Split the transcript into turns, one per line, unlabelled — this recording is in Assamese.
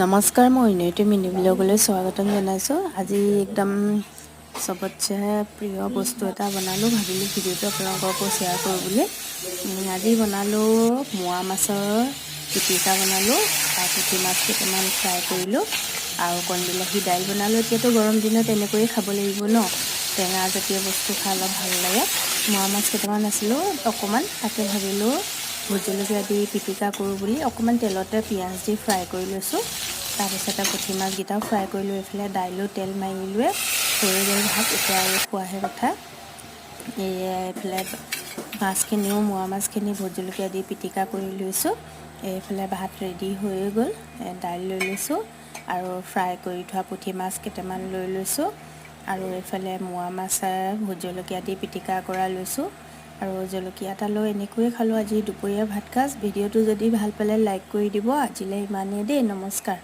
নমস্কাৰ, মই ইনৈটো মিনি ব্লগলৈ স্বাগতম জনাইছোঁ। আজি একদম চবতছে প্ৰিয় বস্তু এটা বনালোঁ। ভাবিলোঁ ভিডিঅ'টো আপোনালোককো শ্বেয়াৰ কৰোঁ বুলি। আজি বনালোঁ মোৱা মাছৰ পিটিকা বনালোঁ আৰু পুঠি মাছ কেইটামান ফ্ৰাই কৰিলোঁ আৰু কণবিলাহী দাইল বনালোঁ। এতিয়াতো গৰম দিনত এনেকৈয়ে খাব লাগিব ন? টেঙা জাতীয় বস্তু খাই অলপ ভাল লাগে। মোৱা মাছ কেইটামান আছিলোঁ অকণমান, তাকে ভাবিলোঁ ভোট জলকীয়া দি পিটিকা কৰোঁ বুলি। অকণমান তেলতে পিঁয়াজ দি ফ্ৰাই কৰি লৈছোঁ। তাৰপিছতে পুঠি মাছকেইটাও ফ্ৰাই কৰি লৈ এইফালে দাইলো তেল মাৰিলোৱে। হৈ গ'ল ভাত, এতিয়া আৰু খোৱাহে কথা। এয়া এইফালে মাছখিনিও, মোৱা মাছখিনি ভোট জলকীয়া দি পিটিকা কৰি লৈছোঁ। এইফালে ভাত ৰেডি হৈয়ে গ'ল। দাইল লৈ লৈছোঁ আৰু ফ্ৰাই কৰি থোৱা পুঠি মাছ কেইটামান লৈ লৈছোঁ আৰু এইফালে মোৱা মাছ ভোট জলকীয়া দি পিটিকা কৰা লৈছোঁ আৰু জলকীয়া এটা লৈ এনেকৈয়ে খালোঁ আজি দুপৰীয়া ভাত সাজ। ভিডিঅ'টো যদি ভাল পালে লাইক কৰি দিব। আজিলৈ ইমানেই দেই, নমস্কাৰ।